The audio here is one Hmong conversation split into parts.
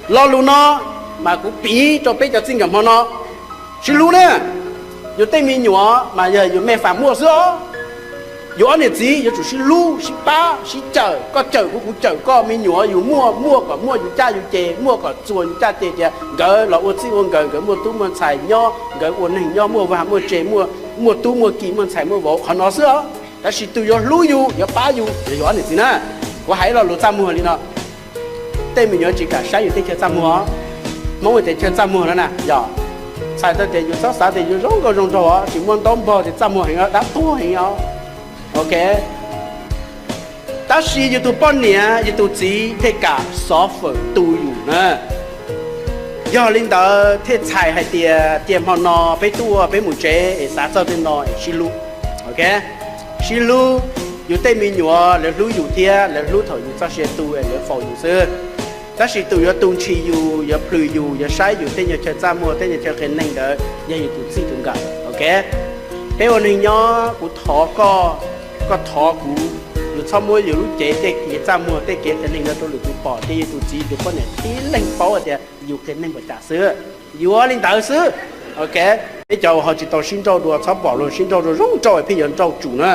Lo lus no mas kuv piv rau peb cov txij nkawm hmo no, sib hlub na. Yus tej me nyuam mas yog yus me fam muaj xwb os. Yus ob niam txiv yuav tsum sib hlub sib pab sib cawm, koj cawm kuv kuv cawm koj. Me nyuam yus muaj, muaj kom muaj yus caj yus ces, muaj kom txuas yus caj ces tias nkawd los ua txij ua nkawm, nkawd muaj tub muaj ntxhais nyob, nkawd ua neeg nyob muaj vaj muaj tse, muaj tub muaj ki, muaj ntxhais muaj vauv, qhov no xwb os. Tab sis tus yuav hlub yus yuav pab yus yog yus ob niam txiv na. Kuv hais ib lo lus txaj muag li no, tej me nyuam tsis kam saib yus tej chaw txaj muag. Hmoob tias chaw txaj muag no na yog, txhais tau tias yus txhob xav tias yus zoo nkauj zoo nraug os, tsis muaj ntaub npog tias txaj muag heev, dab tuag heev os. Ok, tab sis yus tus poj niam yus tus txiv thiaj kam xov fawm tu yus na. Yog li ntawd thiaj txhais hais tias cia hmo no peb tuaj ua peb mus tsev es xav txog tej no es sib hlub. Ok, sib hlub, yus tej me nyuam lawv hlub yus thiab lawv hlub thaum yus txoj sia tu es lawv faus yus xwb. Tab sis tus yuav tu ntshis yus, yuav plhws yus, yuav saib yus tej nyuag chaw txaj muag, tej nyuag chaw qias neeg ntawd yog yus tus txij tus nkawm. Ok, peb ua neeg nyob kuv thov koj, koj thov kuv, yus txhob muab yus lub cev tej kev txaj muag tej kev qias neeg no rau lwm tus pom, ces yus tus txiv tus poj niam tib leeg paub hais tias yus qias neeg npaum cas xwb. Yuav li ntawd xwb. Ok, peb cov uas ho tsis tau sib nrauj dua txhob pom luag sib nrauj dua zoo nrauj pheej yuav nrauj tsum na.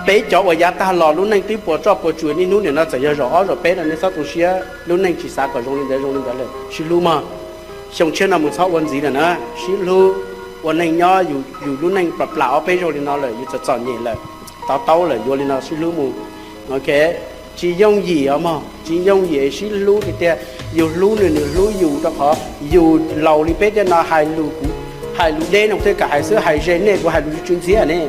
Peb cov uas yav tag los lub neej twb puas tsuaj puas tsuas, niaj hnub nim no txawm yog zaum ob zaum peb no nej txhob tu siab, lub neej tsis xav kom zoo li ntawd zoo li ntawd lawm, sib hlub mog. Xyoo tshiab no mus txhob ua ntxiv lawm na, sib hlub. Ua neej nyob yus lub neej plam plam ob peb zaug li no lawm, yus txom txom nyem lawm, to taub lawm, yuav li no sib hlub mus. Ok, tsis yooj yim os mog, tsis yooj yim sib hlub tiag tiag. Yus hlub nws, nws hlub yus, rau qhov yus laus li peb tej no hais lus, kuv hais lus deb no kuv thiaj kam hais xwb, hais ze nej kuv hais lus tsw ntxhiab ne.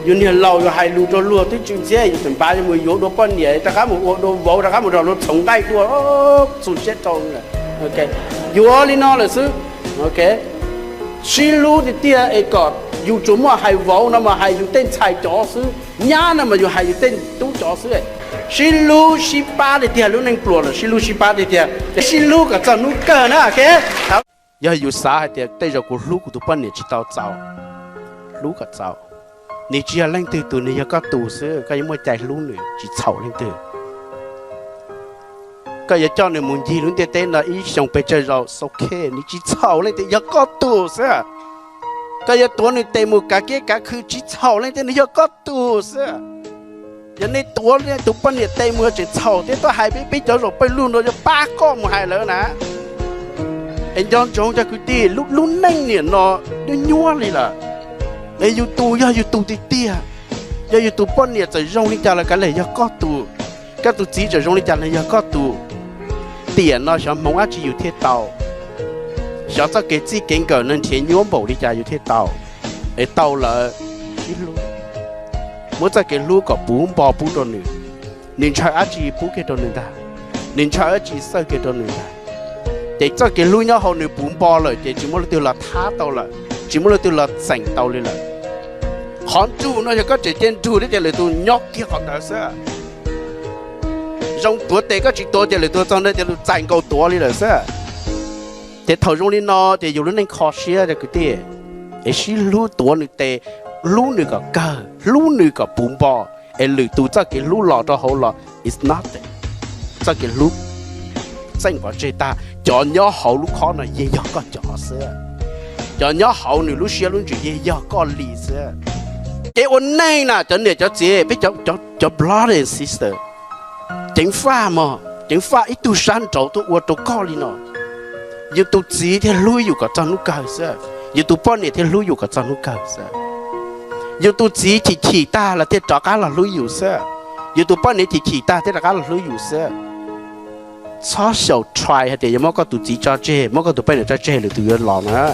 Yus niag laus yus hais lus rau luag twb tsw ntxhiab, yus tseem npav mus yuav dua poj niam, rov qab mus ua dua vauv, rov qab mus nrog luag txhoov nqaij dua, txus siab rau. Yuav li no lawm xwb. Ok, sib hlub tiag tiag es kom yus tsuas muaj hais vauv no mas hais yus tej ntxhais cov xwb, nyab no mas yus hais yus tej tub cov xwb. Sib hlub sib pab tiag tiag, lub neej pluas lawm sib hlub sib pab tiag tiag, sib hlub kom txog hnub kawg na. Ok, yog yus xav hais tias tej zaum kuv hlub kuv tus poj niam tsis tau txaus, hlub kom txaus. Nws tsis yog leej twg tus, nws yog koj tus xwb, koj yuav muaj cai hlub nws, tsis txhaum leej twg. Koj yuav coj nws mus ncig lub ntiaj teb no ib xyoos pes tsawg zaus, ok, nws tsis txhaum leej twg, yog koj tus xwb. Koj yuav tuav nws tes mus kav kiab kav khw, tsis txhaum leej twg, nws yog koj tus xwb. Yog nej tuav nej tus poj niam tes mus tseem txhaum thiab, tuaj hais peb peb cov zaum pawg lug no yuav pab koj mus hais lawv na. Es nco ntsoov cov kwv tij, lub neej niam no nyuaj nyuaj li lawm. Es yus tus yog yus tus tiag tiag, yog yus tus poj niam txawm zoo li cas los kav liam yog koj tus, koj tus txiv txawm zoo li cas los yog koj tus. Tiam no xyov hmoov dab tsi yus thiaj tau, xyov txoj kev txij kev nkawm no nrhiav nyuaj npaum li cas yus thiaj tau. Es tau lawm, sib hlub, muab txoj kev hlub kom puv npo pub rau nws. Nws ntshaw dab tsi pub kiag rau nws ntag, nws ntshaw dab tsi xawj kiag rau nws ntag. Ces txoj kev hlub nyob hauv nws puv npo lawm ces tsis muaj leej twg los thab tau lawm, tsis muaj leej twg los txeem tau li lawm. Qhov nrug no yog koj tseem cia nrug thiab ces lwm tus nyob kiag qhov ntawd xwb. Zoo tuav tes koj tsis tuav ces lwm tus txog ntawd ces lwm tus txais nkaus tuav li lawm xwb. Ces thaum zoo li no ces yus lub neej kho siab cov kwv tij. Es sib hlub tuav nws tes, hlub nws kom kawg, hlub nws kom puv npo, es lwm tus txoj kev hlub los rau hauv los it's nothing. Txoj kev hlub txeej pov tseg tag, cov nyob hauv lub khob no yeej yog koj cov xwb. Cov nyob hauv nws lub siab lub ntsws yeej yog koj li xwb. Kev ua neej na cov niam cov txiv, peb cov brother and sister, ceev faj mog, ceev faj ib tug sab nraud tuaj ua rau koj li no. Yus tus txiv thiaj hlub yus kom txog hnub kawg xwb, yus tus poj niam thiaj hlub yus kom txog hnub kawg xwb. Yus tus txiv chim chim tag los thiaj rov qab los hlub yus xwb, yus tus poj niam chim chim tag thiaj rov qab los hlub yus xwb. Txhob xyaum try hais tias yuav muab koj tus txiv tso tseg, muab koj tus poj niam tso tseg lwm tus yuav los na.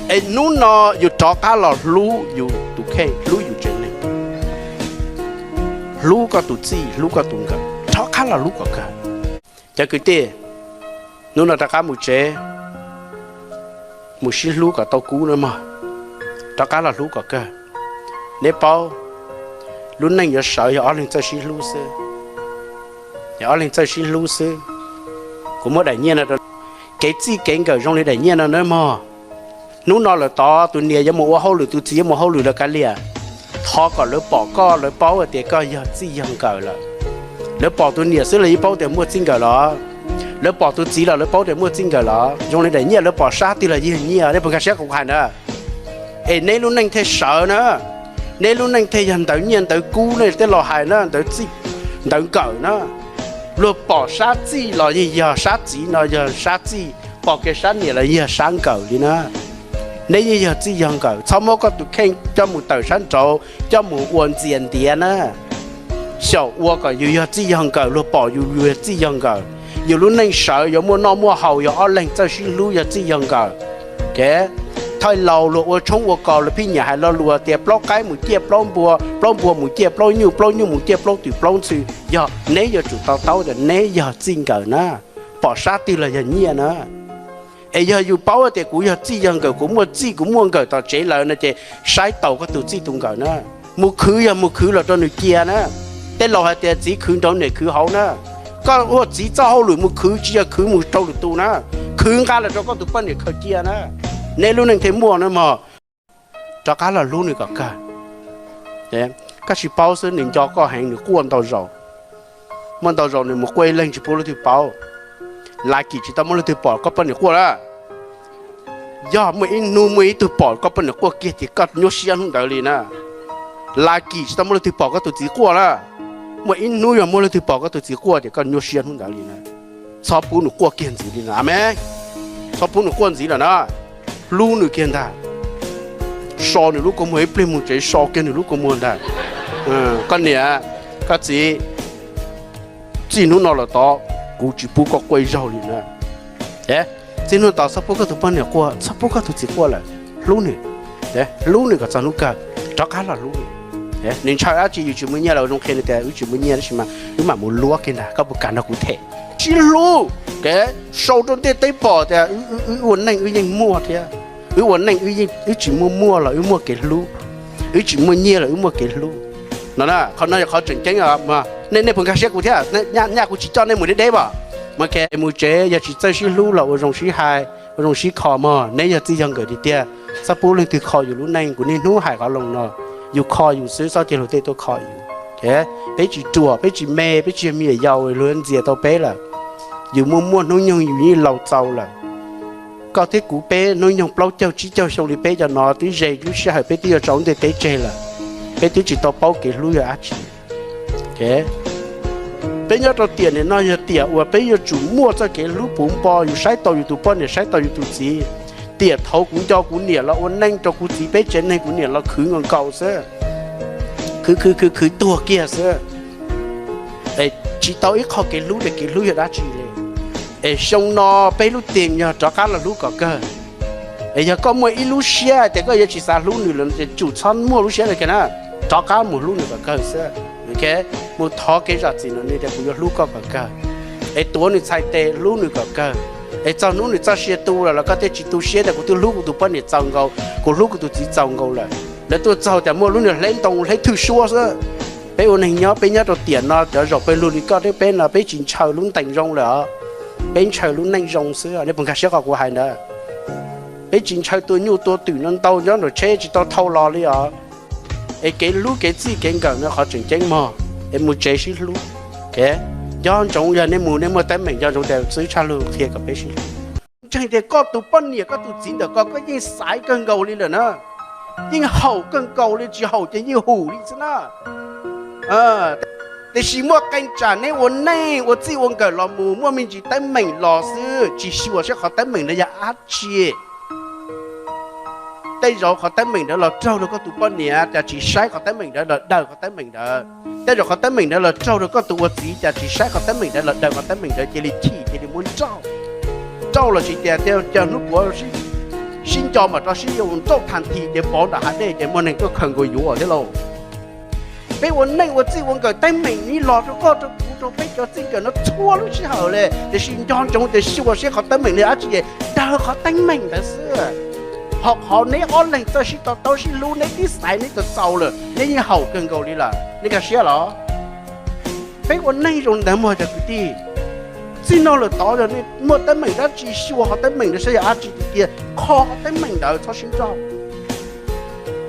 Es hnub no yus rov qab los hlub yus tus kheej, hlub yus tsev neeg, hlub koj tus txij, hlub koj tus nkawm, rov qab los hlub kom kawg. Cov kwv tij, hnub no rov qab mus tsev, mus sib hlub kom tau kub na mog, rov qab los hlub kom kawg. Neb paub, lub neej yuav sawv yog ob leeg txawj sib hlub xwb. Yog ob leeg txawj sib hlub xwb. Kuv muab daim nyiaj no rau, kev txij kev nkawm zoo li daim nyiaj no nawb mog. Hnub no lawm tod tus niam yuav mus ua hauj lwm, tus txiv yuav mus hauj lwm lawm kav liam, thov kom lawv pom koj, lawv paub hais tias koj yog txij yog nkawm lawm. Lawv pom tus niam xwb los yeej paub tias muaj txij nkawm los. Lawv pom tus txiv los lawv paub tias muaj txij nkawm los zoo li daim nyiaj, lawv pom sab twg los yog nyiaj. Nej puas nkag siab qhov kuv hais na? Es neb lub neej thiaj sawv na, neb lub neej thiaj yog ntawv nyiaj ntawv kub nej tej laus hais na, ntawv txij ntawv nkawm na. Luag pom sab txij los yeej yog sab txiv no yog sab txij, pom kiag sab niam los yog sab nkawm li na. Neb yeej yog txij yog nkawm, txhob muab koj tus kheej coj mus tawm sab nraud coj mus ua ntxias ntiav na. Xyaum ua kom yus yog txij yog nkawm, luag pom yus yus yog txij yog nkawm, yus lub neej sawv yuav muaj noj muaj haus, yog ob leeg txawj sib hlub yog txij yog nkawm. Thawj laus luag ua tshoob ua kos luag pheej nyiam hais lo lus tias plaub qaib mus ciaj plaub npua, plaub npua mus ciaj plaub nyuj, plaub nyuj mus ciaj plaub twm plaub ntxhw. Yog neb yuav tsum to taub tias neb yog txij nkawm na, pom sab twg los yog nyiaj na. Es yog yus paub tias kuv yog txij yog nkawm, kuv muaj txij kuv muaj nkawm tom tsev lawm no ces saib taus koj tus txij tus nkawm na. Mus khwv yog mus khwv los rau nws cia na. Tej laus hais tias txiv khwv nraud niam khwv hauv na. Koj ua txiv txoj hauj lwm mus khwv tsis yog khwv mus rau lwm tus na, khwv nqa los rau koj tus poj niam khaws cia na. Neb lub neej thiaj muaj na mog. Rov qab los hlub nws kom kawg. Koj tsis paub xwb, nws nco koj heev, nws quaj ntau zaus. Muaj ntau zaus nws mus quaj ib leeg tsis pub leej twg paub. Lucky tsis tau muaj leej twg pom koj poj niam quaj na. Yog muaj ib hnub muaj ib tug pom koj poj niam quaj kiag ces koj nyuaj siab hnub ntawd li na. Lucky tsis tau muaj leej twg pom koj tus txiv quaj na. Muaj ib hnub yog muaj leej twg pom koj tus txiv quaj ces koj nyuaj siab hnub ntawd li na. Txhob pub nws quaj kiag ntxiv li no, amees. Txhob pub nws quaj ntxiv lawm na. Hlub nws kiag ntag. So nws lub kua muag ib pliag, mus tsev so kiag nws lub kua muag ntag. Koj niam, koj txiv, txij hnub no los tod kuv tsis pub koj quaj ib zaug li na. Txij hnub no tod txhob pub koj tus poj niam quaj, txhob pub koj tus txiv quaj lawm. Hlub nws, hlub nws kom txog hnub kawg, rov qab los hlub nws. Nws ntshaw dab tsi, yus tsis muaj nyiaj los zoo qhia nws tias wb tsis muaj nyiaj tab sis mas wb mam mus luab kiag ntag, koj puas kam nrog kuv them? Sib hlub, sau rau ntiaj teb pom tias wb ua neej wb yeej muaj thiab. Wb ua neej wb tsis muaj muaj los wb muaj kev hlub, wb tsis muaj nyiaj los wb muaj kev hlub. No, qhov no yog qhov tseem ceeb. Nej puas nkag siab kuv thiab? Nyaj kuv tsis coj nej mus deb deb as. Mas mus tsev yog tsis txawj sib hlub los ua zoo sib hais, ua zoo sib kho mog. Neb yog txij yog nkawm tiag tiag, txhob pub leej twg kho yus lub neej. Kuv niaj hnub hais qhov lus no, yus kho yus xwb, txhob cia luag tej tuaj kho yus. Peb tsis ruam, peb tsis me, peb tsis yog me nyuam yaus luag ntxias tau peb lawm. Yus muaj muaj hnub nyoog yus yeej laus txaus lawm. Koj thiab kuv peb hnub nyoog plaub caug tsib caug xyoo li peb cov no twb ze lub sij hawm peb twb yuav tso lub ntiaj teb tseg lawm. Peb twb tsis tau paub kev hlub yog dab tsi. Peb nyob rau tiam nim no yog tiam uas peb yuav tsum muaj txoj kev hlub puv npo, yus saib taus yus tus poj niam, saib taus yus tus txiv. Tiam thaud kuv nco kuv niam los ua neej rau kuv txiv peb tsev neeg, kuv niam los khwv nkaus nkaus xwb, khwv khwv khwv khwv tuag kiag xwb. Tsis tau ib qho kev hlub tias kev hlub yog dab tsi li. Es xyoo no peb lub teem yog rov qab los hlub kom kawg. Es yog koj muaj ib lub siab tias koj yuav tsis xav hlub nws lawm ces tsum txhob muaj lub siab li kiag na, rov qab mus hlub nws kom kawg xwb. Mus thov kev zam txim rau nws tias kuv yuav hlub koj kom kawg. Es tuav nws txhais tes hlub nws kom kawg. Es txog hnub nws txoj sia tu lawm los koj thiaj tsis tu siab tias kuv twb hlub kuv tus poj niam txaus nkaus, kuv hlub kuv tus txiv txaus nkaus lawm. Lawv tuaj txog tias muaj lub niag hleb ntoo hleb thwj suab xwb. Peb ua neeg nyob, peb nyob rau tiam no cov zaum pawg lug li koj thiab peb no peb tsis ntshaw lub ntees zoo lawm os. Peb ntshaw lub neej zoo xwb, nej puas nkag siab qhov kuv hais ntawd? Peb tsis ntshaw tua nyuj tua twm no ntau nyob nram tsheb tsis tau thau los li os. Es kev hlub kev txij kev nkawm no qhov tseem ceeb mog. Es mus tsev sib hlub. Nco ntsoov yog nej mus nej muaj teeb meem nco ntsoov tias xib hwb Tshaj Lug qhia kom peb sib hlub. Ntseeg tias koj tus poj niam koj tus txiv ntawm ko koj yeej xaiv kawg nkaus li lawm na. Yeej haum kawg nkaus li, tsis haum ces yeej hum li xwb na. Tiam sis muaj qee tsam neb ua neej ua txij ua nkawm los mus muaj me ntsis teeb meem los xwb, tsis xyuas saib qhov teeb meem ntawd yog dab tsi. Tej zaum qhov teeb meem ntawd los raug rau koj tus poj niam, cas tsis saib qhov teeb meem ntawd los daws qhov teeb meem ntawd. Tej zaum qhov teeb meem ntawd los raug rau koj tus ua txiv, cas tsis saib qhov teeb meem ntawd los daws qhov teeb meem ntawd, cia li chim cia li muab nrauj. Nrauj los tsis tias, cas hnub puav sib nco mam rov sib yuav, nrauj thas this ces pov nram hav dej ces muaj neeg tuaj khaws nkaus yuav thiab lauj. Peb ua neej ua txij ua nkawm teeb meem ni los rau koj rau kuv rau peb cov txij nkawm no txhua lub sij hawm li, tiam sis nco ntsoov tias xyuas saib qhov teeb meem li dab tsi es daws qhov teeb meem ntawd xwb. Ho qhov neb ob leeg txawj sib to taub sib hlub neb twb xaiv neb txaus txaus lawm, neb yeej haum kawg nkaus li lawm, nej nkag siab los? Peb ua neej zoo li ntawd mog cov kwv tij. Txij no lawm tod yog nej muaj teeb meem dab tsi xyuas qhov teeb meem ntawd saib yog dab tsi tiag tiag, kho qhov teeb meem ntawd txhob sib nrauj.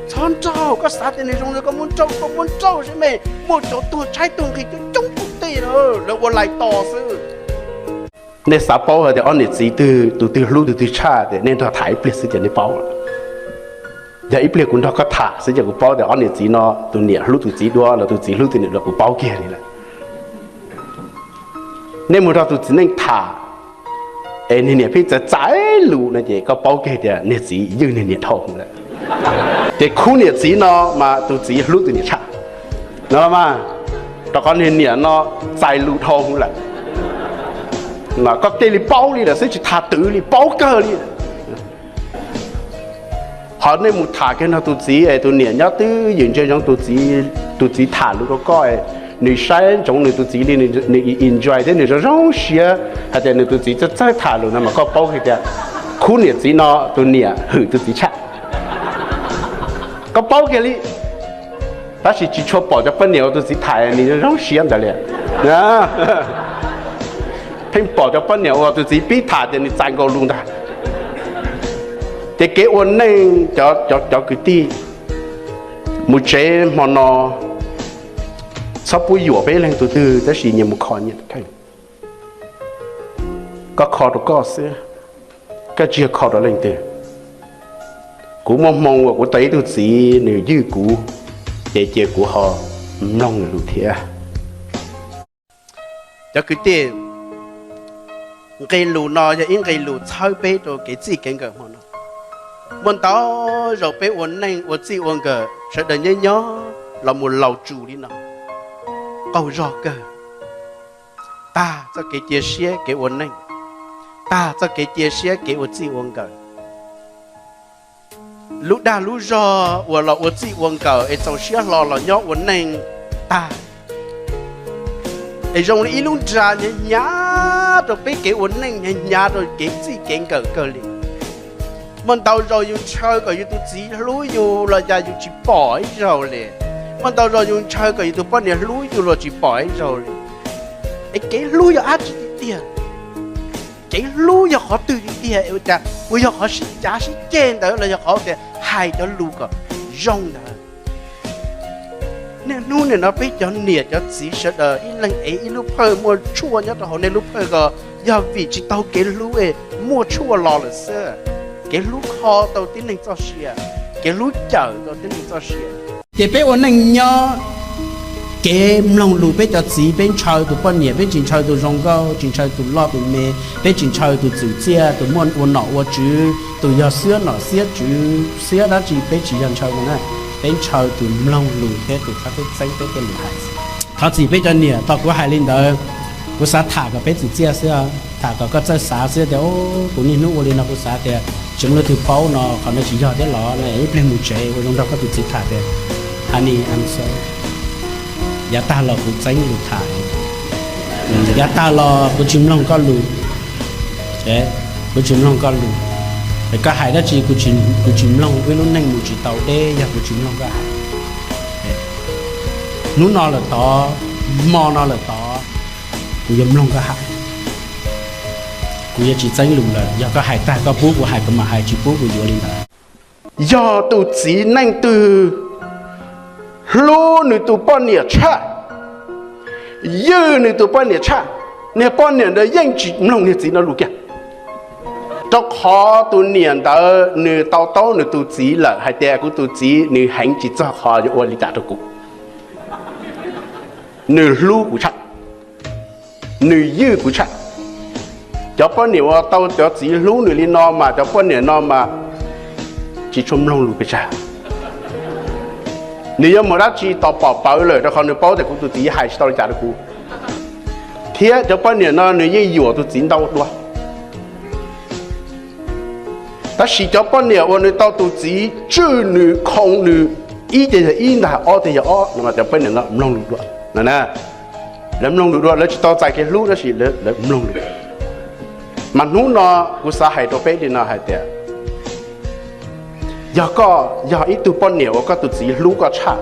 Txhob nrauj, koj xav tias nws zoo li koj muab nrauj, koj muab nrauj saib me, muaj cov tuag tshaib tuag nqhis coob coob kuj tij na, lawv ua lais tos xwb. Nej xav paub hais tias ob niam txiv twg tus twg hlub tus twg tshaj, ces nej nrog tham ib pliag xwb ces nej paub. Yog ib pliag kuv nrog koj tham xwb ces kuv paub tias ob niam txiv no tus niam hlub tus txiv dua los tus txiv hlub tus niam dua, kuv paub kiag li lawm. Nej mus nrog tus txiv neej tham es niag niam pheej txav txav lus no ces koj paub kiag tias niag txiv ywj niag niam dhau lawm. Ces khub niam txiv no mas tus txiv hlub tus niam tshaj no mas, rau qhov niag niam no txais lus dhau lawm. Koj cia li paub li lawm xwb, tsis tham twv li, paub kawg li. Ho nej mus tham kiag nrog tus txiv es tus niam nyob twj ywm ntsia zoo, tus txiv tham lus rau koj, nws saib ntsoov nws tus txiv li, nws enjoy thiab nws zoo zoo siab hais tias nws tus txiv txawj txawj tham lus no mas koj paub kiag tias khub niam txiv no tus niam hwm tus txiv tshaj. Koj paub kiag li. Tab sis tsis tshua pom cov poj niam uas tus txiv tham nws zoo zoo siab ntawd li. Pheej pom cov poj niam uas tus txiv pib tham ces nws txais nkaus lus ntag. Ces kev ua neej, cov kwv tij, mus tsev hmo no txhob pub yuam peb leeg tus twg, tab sis nyias mus kho nyias. Koj kho rau koj xwb, koj tsis yog kho rau leej twg. Kuv muaj hmoo uas kuv tau ib tug txiv nws ywj kuv, ces cia kuv ho mloog nws lus thiab. Cov kwv tij, nqe lus no yog ib nqe lus txhawb peb rau kev txij kev nkawm hmo no. Muaj ntau zaus peb ua neej ua txij ua nkawm sawv daws nyob nyob los mus laus tsum li no, qaug zog kawg, tag txoj kev cia siab kev ua neej, tag txoj kev cia siab kev ua txij ua nkawm. Lub dag lub zog uas los ua txij ua nkawm es txaus siab hlo los nyob ua neej tag, es zoo li ib lub nra hnyav hnyav rau peb kev ua neej, hnyav hnyav rau kev txij kev nkawm kawg li. Muaj ntau zaus yus ntshaw kom yus tus txiv hlub yus los cas yus tsis pom ib zaug li. Muaj ntau zaus yus ntshaw kom yus tus poj niam hlub yus los tsis pom ib zaug li. Es kev hlub yog dab tsi tiag tiag? Kev hlub yog qhov twg tiag tiag? Es ua cas puas yog qhov sib cav sib ceg ntawd los yog qhov tias hais cov lus kom zoo ntawd? Niaj hnub nim no peb cov niam cov txiv sawv daws ib leeg ev ib lub phawj muaj tshuaj nyob rau hauv nej lub phawj ko, yog vim tsis tau kev hlub muaj tshuaj los lawm xwb. Kev hlub kho tau tib neeg txoj sia, kev hlub cawm tau tib neeg txoj sia. Ces peb ua neej nyob, kev mloog lus peb cov txiv, peb ntshaw tus poj niam, peb tsis ntshaw tus zoo nkauj, tsis ntshaw tus loj tus me, peb tsis ntshaw tus txwm txiaj, tus muaj ua nom ua tswv, tus yog xiab nom xiab tswv xiab dab tsi, peb tsis yog ntshaw tus na, peb ntshaw tus mloog lus thiab tus qhab teb txeeb peb tej lus hais. Thov txim peb cov niam, tau kuv hais li ntawd, kuv xav tham kom peb txwm txiaj xwb, tham kom koj txawj xav xwb tias, kuv niaj hnub ua li no kuv xav tias tsis muaj leej twg paub no, qhov no tsis yog thiab los no, ib pliag mus tsev ua zoo nrog koj tus txiv tham tias, honey, I'm sorry, yav tag los kuv txeeb lus tham, yav tag los kuv tsis mloog koj lus, kuv tsis mloog koj lus. Koj hais dab tsi kuv tsis mloog, ib lub neej mus tsis tau deb yog kuv tsis mloog koj hais. Hnub no lawm tod, hmo no lawm tod, kuv yuav mloog koj hais. Kuv yuav tsis txeeb lus lawm, yog koj hais tag koj pub kuv hais kuv mam hais, tsis pub kuv yuav li ntawd. Yog tus txiv neej twg hlub nws tus poj niam tshaj, ywj nws tus poj niam tshaj, niag poj niam ntawd yeej tsis mloog niag txiv no lus kiag. Rau qhov tus niam ntawd nws to taub nws tus txiv lawm hais tias kuv tus txiv nws heev tsis txog qhov yuav ua li cas rau kuv. Nws hlub kuv tshaj, nws ywj kuv tshaj. Cov poj niam uas tau cov txiv hlub nws li no mas cov poj niam no mas tsis tshua mloog lus pes tsawg. Nws yuav mus dab tsi tos pom pawv lawm rau qhov nws paub tias kuv tus txiv hais tsis tau li cas rau kuv. Thiab cov poj niam no nws yeej yuam tus txiv ntau dua. Tab sis cov poj niam uas nws tau tus txiv tswj nws, khoo nws, ib ces yog ib ntag, ob ces yog ob no mas cov poj niam no mloog lus dua. Lawv mloog lus dua, lawv tsis tau txais kev hlub tab sis lawv mloog lus. Mas hnub no kuv xav hais rau peb li no hais tias, yog koj yog ib tug poj niam uas koj tus txiv hlub koj tshaj,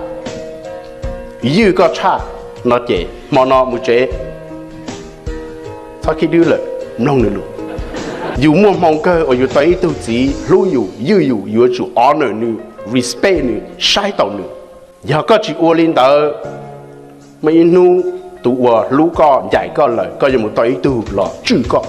ywj koj tshaj no ces hmo no mus tsev, txhob khib dwb lawm, mloog nws lus. Yus muaj hmoo kawg uas yus tau ib tug txiv hlub yus ywj yus, yuav tsum honor nws, respect nws, saib taus nws. Yog koj tsis ua li ntawd, muaj ib hnub tus uas hlub koj ncaim koj lawm koj yuav mus tau ib tug los tswj koj.